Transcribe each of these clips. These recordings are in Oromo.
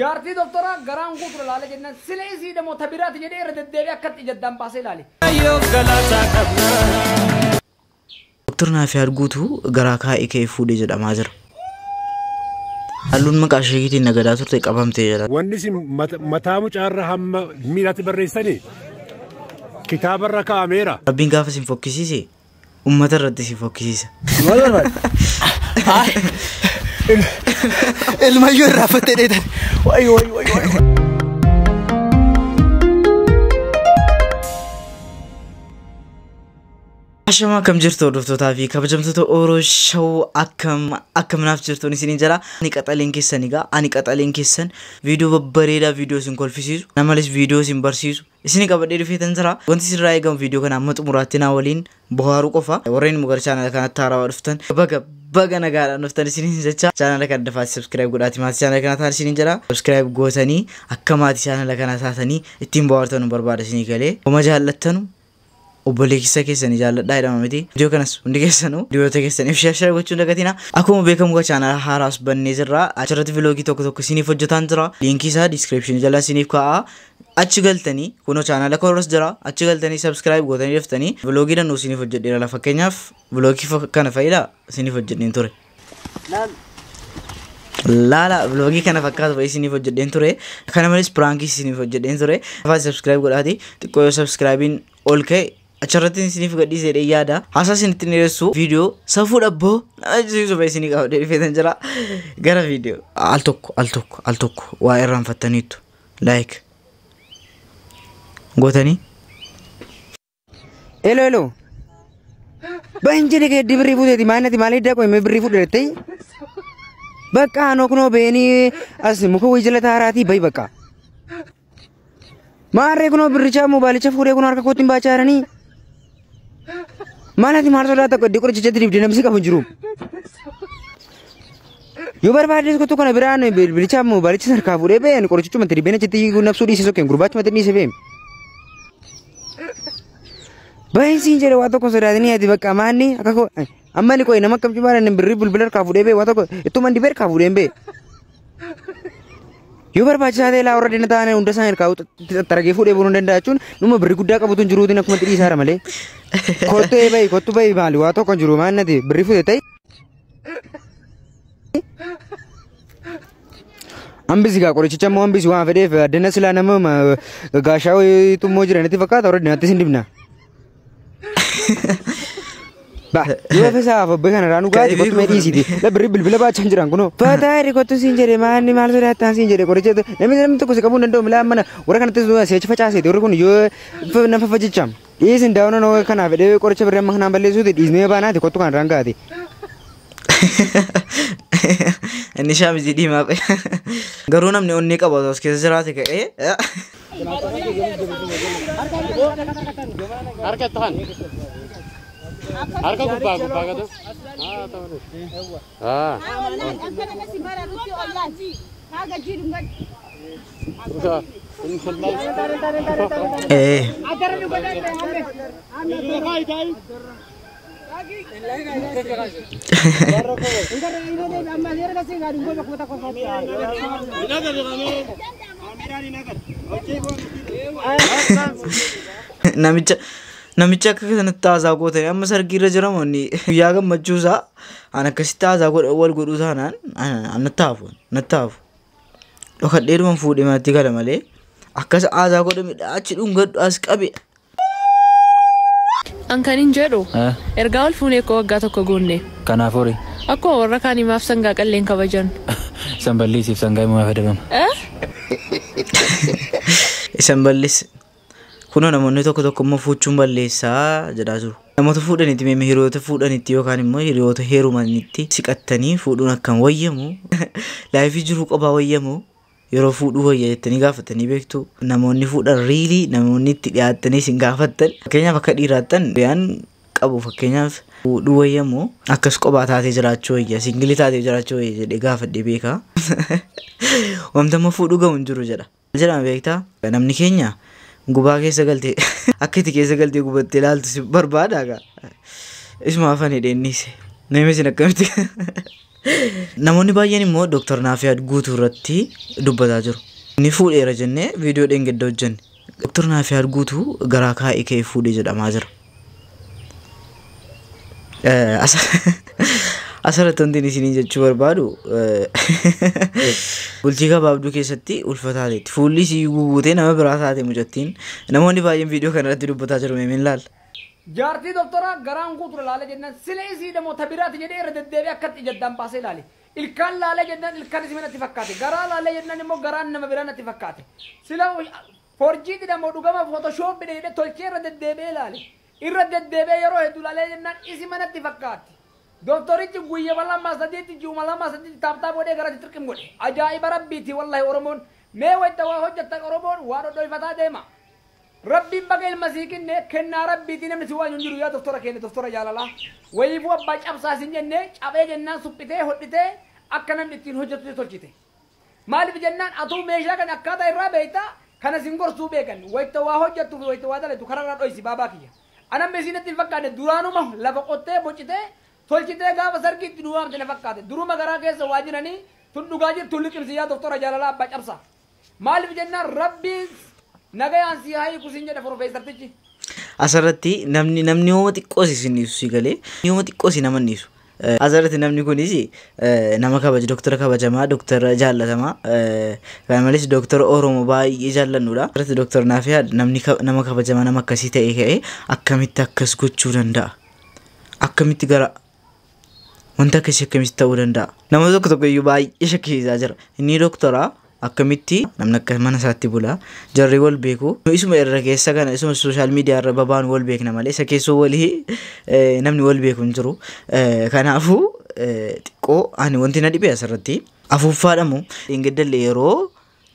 Jaartii doktoraa garaan guutuu ilaale jennaan sila isii demoo tabiraati jedhee irra deddeebi'ee akkatti ijaddaan baasee ilaale. Doktor Naafiyaad Guutuu garaa kaa'ee ka'ee fuudhee jedhamaa jira. Halluun maqaa isheetiin nagadaa turte qabamtee jira. Wanni isin mataa mucaarra hamma miilatti barreessanii kitaabarra kaa'ameera. Rabbiin gaafa isin fokkisiise uummata irratti isin fokkisiisa. Ilmayyuu irraa fattee dheetan. Wayi wayi wayi wayi. Ashamaa akkam jirtu hordoftootaa fi kabajamtoota Oro Show, akkam akkam naaf jirtuun isiniin jala. Ani qaxaleen keessan egaa, ani qaxaleen keessan viidiyoo babbareedaa, viidiyoo isin kolfisiisu, namales viidiyoo isin barsiisu isin qabadhee dhufeetan jira. Wanti isinirraa eegamu viidiyoo kana amma xumuraatti naa waliin bohaaruu qofa. Warreen immoo gara chaanala kanatti haarawaa dhuftan, baga baga nagaadhaan dhuftan isiniin jecha, chaanala kana dafaatti subscribe godhaati maatii chaanala kana ta'an isiniin jira. Subscribe gootanii akka maatii chaanala kana taatanii ittiin bohaartan barbaada isinii galee. Homa jaallattanu obboleessa keessanii jaalladhaa jedhama miti. Viidiyoo kanas hundi keessanuu hiriyoota keessaniif share share gochuun dagatina. Akkuma beekamu chaanala haaraas bannee jirra. Achirratti vlogii tokko tokko isiniif hojjetaan jira. Liinkii isaa description jala isiniif kaa'a. Achi galtanii kunoo chaanala koorras jira. Achi galtanii subscribe gootanii daftanii vlogii danuu isiniif hojjedheera. Fakkeenyaaf vlogii kana fa'idha isiniif hojjedheen ture. Laala vlogii kana fakkaatu fa'i isiniif hojjedheen ture. Kana malees prankii isiniif hojjedheen ture. Afaan subscribe godhaati. Xiqqoo yoo subscribein ol ka'e achirratti isiniif gadhiisee jedhee yaada. Haasaa isinitti dhiyeessu viidiyoo safuu dhabboo nama jechisiisu fa'i isinii qabadhee dhufeetan jira. Gara viidiyoo. Al tokko al tokko al tokko waa irraanfattaniittu. Like gootanii. Elo elo. Bahin jedhe kee birrii fuuteeti maal nati maal hiddaa qo'ime birrii fuudhe Bakka anoo kunoo beenii as muka wayii jala taaraatii bahi bakka. Maarree kunoo birrichaa moobaalicha fuudhee kunoo harka kootti hin baachaa jiranii. Maal ati maal sodaata qoddee qorichichatti dibdee namsi qabu hin jiru. Yoo barbaaddes kottu kana biraan bilbilichaa moobaalicha harkaa fuudhee ba'een qorichichumatti dibeen achitti nabsuu dhiisee sokkeen gurbaachumatti dhiisee ba'e. Bahin siin jedhe waa tokko sodaatanii ati bakka maanni akka koo amma ni qo'e nama akkam cimaa birrii bilbila harkaa fuudhee ba'e waa tokko ittuma dibee harkaa fuudhee ba'e. Yoo barbaachisaa ta'e laa warra dina ta'an hunda isaanii harkaa xaxaragee fuudhee bu'uu danda'a jechuun numa birrii guddaa qabutu hin jiruutiin akkuma dhiisaara malee. Kottu ee bahi kottu bahi maali waa tokko hin jiru maal nati birrii fuudhee ta'e. Hambisi gaa qorichicha immoo hambisi waan fedheef addana silaa nama gaashaa wayiitu immoo jiranitti fakkaata warra dinattis hin dibna. Ba yoo fesaa abbaa kana raanu gaati kottu mee dhiisiti. La birrii bilbila baachaa hin jiran kunoo. Fataa irri kottu siin jedhe maanni maal sodaattaan siin jedhe qoricha namni namni tokko si qabuu hin danda'u milaa mana warra kanattis si'achi facaaseeti warri kun yoo nama fafajicham. Dhiisin daawwan kanaaf fedhee qoricha birrii amma kanaan balleessuuti dhiisnee baanaati kottu kan raan gaati. Inni shaamizii diimaa fa'i. Garuu namni onnee qabu as keessa jiraate ka'ee. Harka tahan. Harka gubbaa gubbaa gadu. Ah. Eh. Namicha namicha akka kanatti haasaa gootanii amma sargiirra jiramoo inni guyyaa gammachuusaa an akkasitti haasaa godha wal godhuu taanaan an natti hafu natti hafu. Dhokadheedhuma fuudhee manatti gala malee akkas haasaa godhame achi dhungadhu as qabe. An kan hin jedhu ergaa ol fuunee koo waggaa tokko guunne. Kanaaf horii. Akkuma warra kaanii maaf sangaa qalleen kabajan. Isan balleessiif sangaa himaa fayyadamama. Isan balleesse. Kunoo namoonni tokko tokko immoo fuuchuun balleessaa jedhaa jiru. Namoota fuudhanitti meemee hiriyoota fuudhanitti yookaan immoo hiriyoota heerumanitti siqattanii fuudhuun akkam wayyamu. Laayifii jiruu qophaa wayyamu. Yeroo fuudhuu wayya jettanii gaafatanii beektu. Namoonni fuudhan riilii namoonni itti dhiyaattanii isin gaafattan. Fakkeenyaaf akka dhiiraattan biyaan qabu fakkeenyaaf fuudhuu wayyamu akkas qophaa taatee jiraachuu wayya singilii taatee jiraachuu wayya jedhee gaafadhee beeka. Wanta immoo fuudhuu gahu hin jiru jedha. Jedhama beektaa namni keenya gubaa keessa galtee akka itti keessa galtee gubattee ilaaltu si barbaada gaa. Isuma afaan hidhee innis. Namni isin akkamitti Namoonni baay'een immoo Dooktar Naafiyaad Guutuu irratti dubbataa jiru. Inni fuudheera jennee viidiyoo dheengadda hojjenne. Dooktar Naafiyaad Guutuu garaa kaa'ee ka'ee fuudhee jedhamaa jira. Asirratti wanti isinii jechuu barbaadu, bultii gabaabduu keessatti ulfa taateetti. Fuulli isii guguutee nama biraa taate mucattiin. Namoonni baay'een viidiyoo kana irratti dubbataa jiru, meemeen laalla. Jaartii doktora garaan guutuu laalee jennaan sila isii immoo tabiraati jedhee irra deddeebi'ee akkatti ijaddaan baasee ilaale. Ilkaan laalee jennaan ilkaan isii natti fakkaate. Garaa laalee jennaan immoo garaan nama biraa natti fakkaate. Sila forjiiti immoo dhugama Photoshop jedhee tolchee irra deddeebi'ee ilaale. Irra deddeebi'ee yeroo hedduu laalee jennaan isii natti fakkaate. Doktorichi guyyaa 2 3tti ji'uma 2 3tti taaptaap godhee gara tirqim godhe. Ajaa'iba rabbiiti, wallahi Oromoon. Mee wayita waa hojjettan Oromoon waa dhodhoifataa deema. Rabbiin baga ilma sii kenne, kennaa rabbiitii, namni si waan hin jiru. Yaa doktora keenya, doktora jaalalaa. Wayiifuu abbaa cabsaa sin jennee, cabee jennaan suphitee hodhitee akka namni ittiin hojjetu tolchite. Maaliif jennaan atuu meeshaa kana akkaataa irraa beektaa, kana sin gorsuu beekan. Wayita waa hojjettuu fi wayita waa dalatu kararraa dhoysi baabaa kiyya. Anamma isinatti hin fakkaanne, duraanuma lafa qottee bocitee tolchitee gaafa sargiitti nu waamte na fakkaate. Duruma garaa keessa waa jiranii tun dhugaa jirtu liqimsi, yaa doktora jaalalaa abbaa cabsaa. Maaliif jennaan rabbiin nagayaan si haa hiiku sin jedha profeesartichi. Asirratti namni hooma xiqqoos isin dhiisu si galee, hooma xiqqoos nama hin dhiisu. Asirratti namni kunis nama kabaja, doktora kabajamaa, doktora jaallatamaa, kana malees doktora Oromoo baay'ee jaallannudha. Asirratti doktora Naafiyaa namni nama kabajamaa, nama akkasii ta'e ka'ee akkamitti akkas gochuu danda'a? Akkamitti gara wanta akkasii akkamitti ta'uu danda'a? Nama tokko tokko iyyuu baay'ee shakkisiisaa jira. Inni doktora akkamitti namni akka mana isaatti bula, jarri wal beeku, isuma irra keessa kana isuma social media irra babaan wal beekna malee isa keessoo walii namni wal beeku hin jiru. Kanaafuu xiqqoo ani wanti na dhibe asirratti afuuffaadhamu dheengaddallee yeroo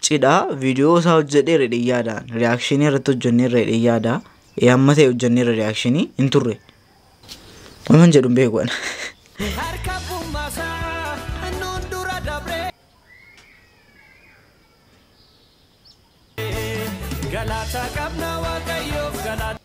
cidhaa viidiyoo isaa hojjedheera dhiyyaadhaan reaction irratti hojjenneerra dhiyyaadha. Amma ta'e hojjenneerra reaction hin turre. Waan jedhu hin beeku ana. Harka bummaasaa nuun dura dabre. Galata qabna Waaqayyoof galata.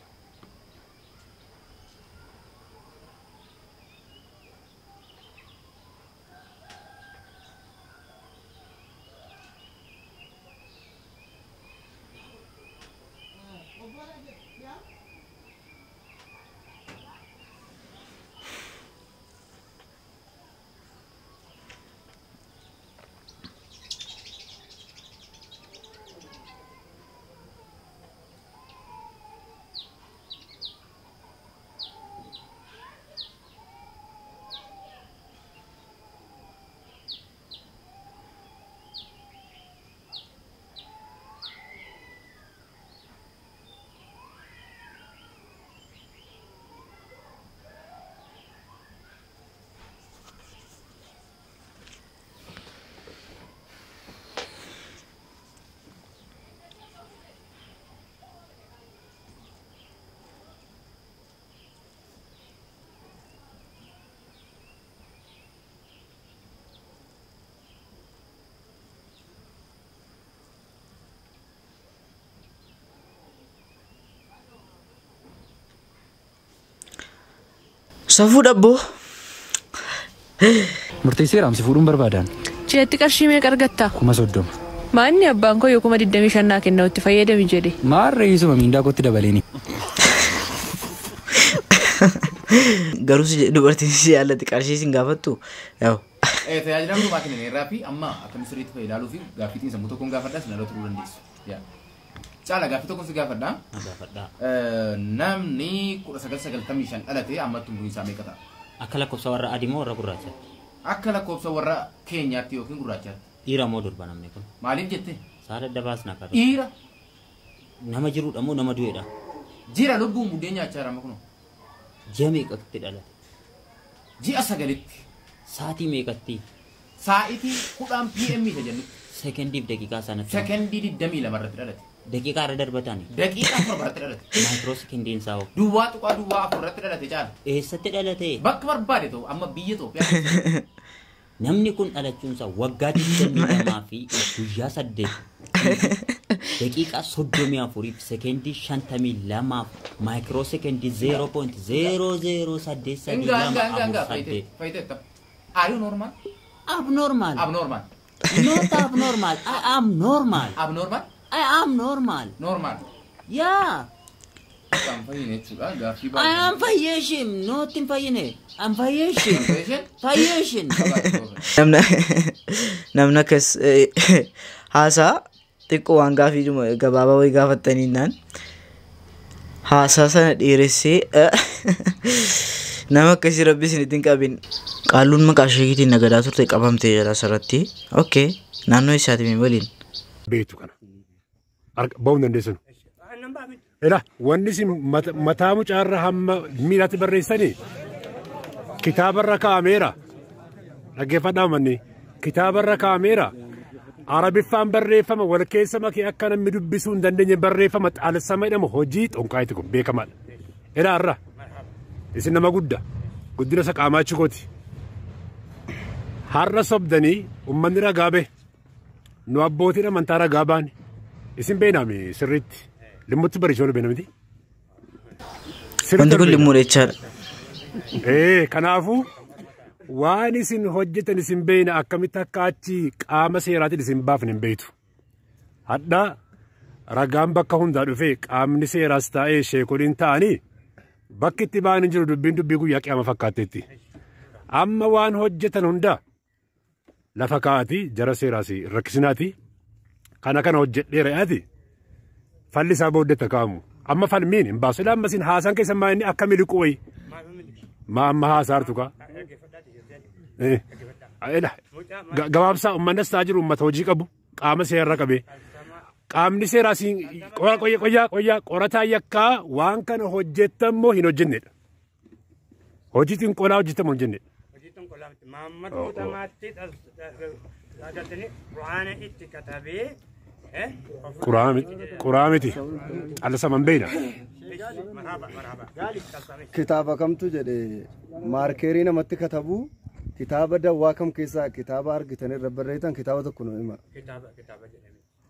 Safuu dhabboo. Murtii seeraamsi fuudhuun barbaadan. Ji'atti qarshii meeqa argatta? 30,000. Maanni abbaan koo yoo 25,000 naa kenna itti fayyadami jedhe. Maarree isuma miindaa kootti dabaleeni. Garuu dubartiin si jaallatti qarshii sin gaafattu. Yaa'u. Tajaajila hundumaa kennan fi amma akkamitti sirriitti ilaaluu fi gaaffiitiin sammuu tokkoon gaafadhaa sin dhaloota turuu dandeessu. Caala, gaaffii tokkoon si gaafadhaa. Gaafadhaa. Namni 1995 dhalate ammatti umriin isaa meeqa ta'a? Akka lakkoofsa warra adii moo warra gurraachaatti? Akka lakkoofsa warra keenyaatti yookiin gurraachaatti. Dhiira moo durba namni kun? Maaliif jette? Saala dabaas na qaba. Dhiira. Nama jiruudha moo nama du'eedha? Jira, lubbuun buddeen nyaachaa jira amma kunoo. Ji'a meeqatti dhalate? Ji'a 9tti. Saatii meeqatti? Saa'itii 10 PM isa jennutti. Sekendiif daqiiqaa sanatti. Sekendii 22 irratti dhalate. Daqiiqaa irra darbataani. Daqiiqaa 7 irratti dhalate. Maayikiroo sekendiin isaa hoo? 0.04 irratti dhalate, caala. Eessatti dhalate? Bakka barbaade ta'u, amma biyya Itoophiyaa keessa. Namni kun dhalachuun isaa waggaa 22 fi guyyaa 8 daqiiqaa 34 fi sekendii 52 maayikiroo sekendii 0.008 Ingaa ingaa ingaa ingaa 32 48. Fayyite. Are you normal? Abnormal. Abnormal. Not abnormal. I am normal. Abnormal? I am normal. Normal. Yeah. Kan fayyine jechuudha gaaffii I am fayyeshin. Not hin fayyine. I'm fayyeshin. Fayyeshin. Namni akkas haasaa xiqqoo waan gaaffii gabaabaa wayii gaafattaniin naan haasaa sana dheeressee nama akkasii rabbi isin ittiin qabin. Qaalluun maqaa isheetiin nagadaa turte qabamtee jira asirratti. Okay, naannoo isaatiin waliin. Beektu kana. Ba'uu hin dandeessinu. Ela wanni isin mataa mucaarra hamma miilatti barreessanii kitaabarra kaa'ameera. Dhaggeeffadhaa manni kitaabarra kaa'ameera. Arabiffaan barreeffama wal keessa makee akka namni dubbisuu hin dandeenye barreeffama xaalessama jedhamu hojii xonqaayitti kun beekamaadha. Ela har'a isin nama guddaa guddina isa qaamaa chikooti. Har'a sobdanii uummanni ragaa bahe nu abbootiin amantaa ragaa baane isin beenaami sirriitti limmutti bariisoo beena miti. Wanti kun limmuudha jechaadha. Kanaafuu waan isin hojjetan isin beena akkamitti akka achi qaama seeraatiin isin baafne hin beektu. Hadha ragaan bakka hundaa dhufee qaamni seeraas taa'ee sheekoliin ta'anii bakki itti ba'an hin jiru dubbiin dubbii guyyaa qiyaama fakkaatteetti. Amma waan hojjetan hundaa lafa kaa'atii jara seeraas rakkisinaati kana kana hojjedheera yaati falli isaa booddeetta kaa'amu. Amma falmiin hin baasu. Amma isin haasaan keessan maa inni akka miliqu wayi. Maa amma haasaartu kaa. Gabaabsaa uummannas ta'aa jiru uummata hojii qabu qaama seerarra qabee. Qaamni seeraa siin qoyyaa qorataa yakkaa waan kana hojjettammoo hin hojjennedha. Hojiitiin qolaa hojjetamu hin hojjennedha. Maamad guutamaatti agartanii quraana itti katabee Quraa miti. Xallasaman beeyna. Kitaaba kamtu jedhe maarkeerii namatti katabu kitaaba dawwaa kam keessaa kitaaba argitan irra barreessan kitaaba tokko nu hima.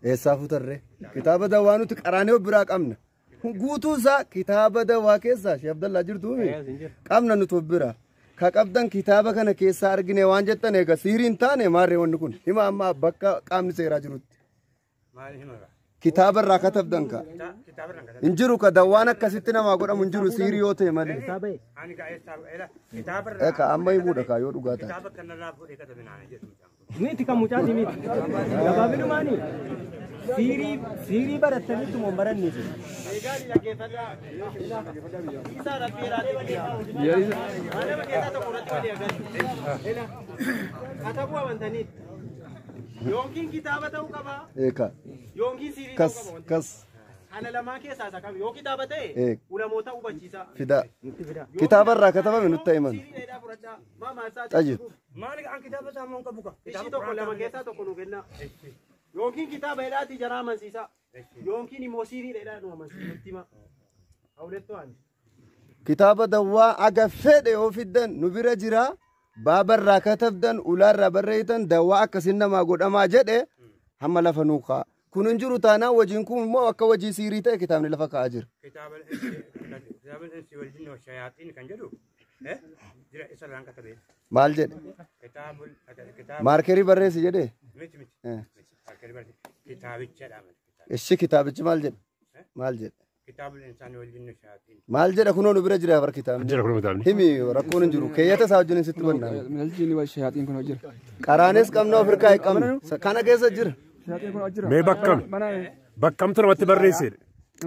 Eessaa fuutarree kitaaba dawwaa nuti qaraanee of biraa qabna. Guutuu isaa kitaaba dawwaa keessaa Sheekh Abdallaa jirtuumi qabna nuti of biraa. Ka qabdan kitaaba kana keessaa argine waan jettan egaa siiriin taane maarree wanni kun hima amma bakka qaamni seeraa jirutti. Kitaaba irraa katabdan ka. Hin jiru ka dawwaan akkasitti namaa godhamu hin jiru siirii yoo ta'e malee. Egaa amma himuudha kaa yoo dhugaa taate. Miti kan mucaati miti. Gabaabinumaani siirii barattaniitu moo baranniitu? Katabuu amantaniitti. Yookiin kitaaba ta'uu qaba. Eeka. Yookiin siirii ta'uu qaba. Kas. Kana lamaan keessaa isa kam yoo kitaaba ta'e ulamoota hubachiisa. Fidaa. Kitaaba irraa katabame nutti himan. Xayyib. Maali an kitaaba isaa moo qabu ka? Ishii tokko lama keessaa tokko nu kenna. Yookiin kitaaba hidhaatii jara amansiisa. Yookiin immoo siirii hidhaa nu amansiisa nutti hima. Hawlettoo ani. Kitaaba dawwaa aga fedhe yoo fiddan nu bira jira. Baaba irraa katabdan ulaa irraa barreessan dawwaa akkasiin namaa godhamaa jedhe hamma lafa nuu kaa'a. Kun hin jiru taanaan wajiin kun immoo akka wajii siirii ta'e kitaabni lafa kaa'aa jira. Kitaaba insi wal jinni wa shayaaxiin kan jedhu jira isarraan katabee. Maal jedhe? Maarkerii barreessi jedhe? Miti miti. Maarkerii barreessi. Kitaabicha Ishi kitaabichi maal jedhe? Maal jedhe? Kitaabul insaani wal jinni shayaaxiin. Maal jedha kunoo nu bira jira bar kitaabni. Jira kunoo kitaabni. Himi rakkoon hin jiru. Keeyyata isaa wajjin sitti bannaa. Minal jinni wal shayaaxiin kunoo jira. Qaraanis qabna ofirkaa hin qabnu. Kana keessa jira. Mee bakkam bakkamtu namatti barreessedha.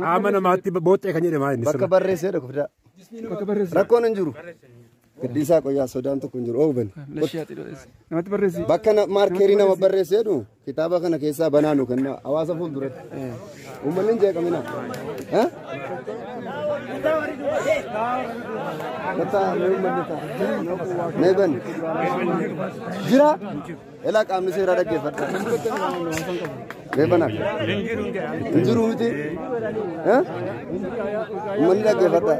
Qaama namaatti booxxee kan jedhe maal inni Bakka barreessedha kufdaa. Rakkoon hin jiru. Giddiisaa qoyyaa sodaan tokko hin jiru. Ooben. Namatti barreessi. Bakka maarkeerii nama barreessedhu kitaaba kana keessaa banaa nu kenna hawaasa fuulduratti. Uummanni hin jeeqamina. Mataa mee uummanni ta'a. Mee bani. Jira. Elaa qaamni seeraa dhaggeeffadha. Mee banaa. Hin jiru miti. Uummanni dhaggeeffadha.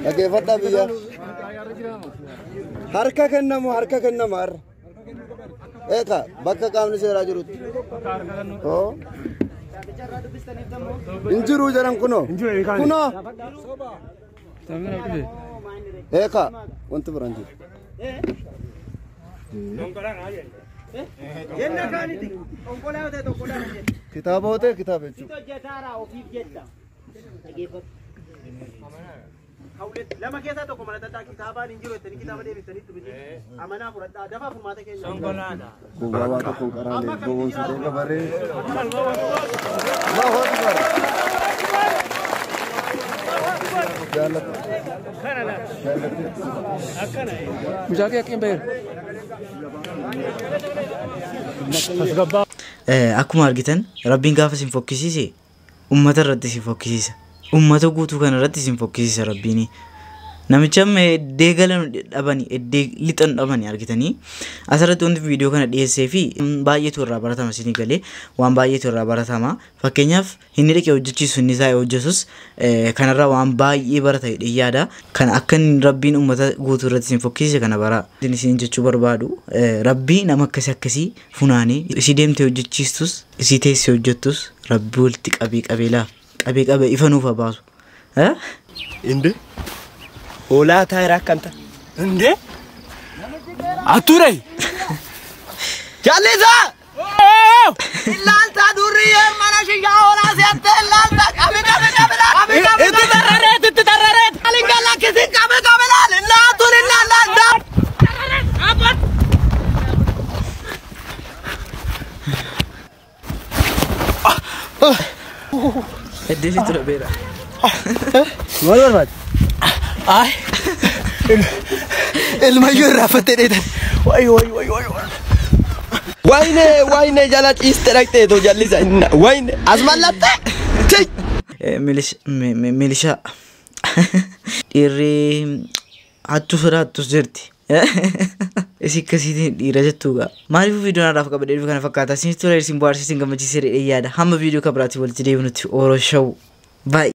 Dhaggeeffadha biyya. Harka kennamu harka kennama har'a. Eeka bakka qaamni seeraa jirutti. Hin jiru jedhan kunoo. Kunoo. Eekaa wanti biraan jiru. Jenna kaaniti onkolaa yoo ta'e tokkolaa jenna. Kitaaba yoo ta'e kitaaba jechuudha. Hojjetaara ofiif jetta. Lama keessaa tokko malatadhaa kitaabaan hin jiru jettanii kitaaba deebistanii itti amanaa fudhadhaa dafaa furmaata keenya. Gowwaa waa tokko qaraalee gowwoomsitee gabaree. Allahu Akbar. Mucaa kee akka hin baheera. Akkuma argitan Rabbiin gaafa isin fokkisiise uummata irratti isin fokkisiisa. Uummata guutuu kana irratti isin fokkisiisa Rabbiin. Namicha amma eddee galan dhabani eddee lixan dhabani argitanii asirratti wanti viidiyoo kana dhiyeessee fi baay'eetu irraa baratama isinii galee waan baay'eetu irraa baratama. Fakkeenyaaf inni dhaqee hojjechiisu inni taa'ee hojjetus kanarraa waan baay'ee barata jedhee yaada. Kan akka inni Rabbiin uummata guutuu irratti isin fokkisiise kana bara. Isin jechuu barbaadu Rabbii nama akkasii akkasii funaanee isii deemtee hojjechiistus isii teessee hojjettus Rabbii walitti qabee qabee laa qabee qabee ifa nuuf haa baasu. Inde? Hoolaa taayiraa akkam ta'a? Indee? Aturee! Jallisaa! Ilaaltaa durriyyeen mana shiyyaa hoolaa seentee ilaaltaa qabi qabi qabi qabi qabi. Itti tarrareet itti tarrareet! Alinga lakkisiin qabi qabi laal illaatuun illaallaan. Eddee sitti dhabeera. Maal barbaade? Ay, ilmayyuu irraa dheetan. Wayi wayi wayi wayi. Wayne wayne jala ciiste dhaqxee too jallisa inna wayne as mallattee. Milishaa dhiirri hattuu sodaattus jirti. Isi akkasiitiin dhiira jettuu gaa. Maaliif viidiyoon har'aaf qabadhee dhufe kana fakkaata? Isinis tola isin bohaarsiisin gammachiisee yaada. Hamma viidiyoo kan biraatiin walitti deebinutti Oro Show. Baay'ee.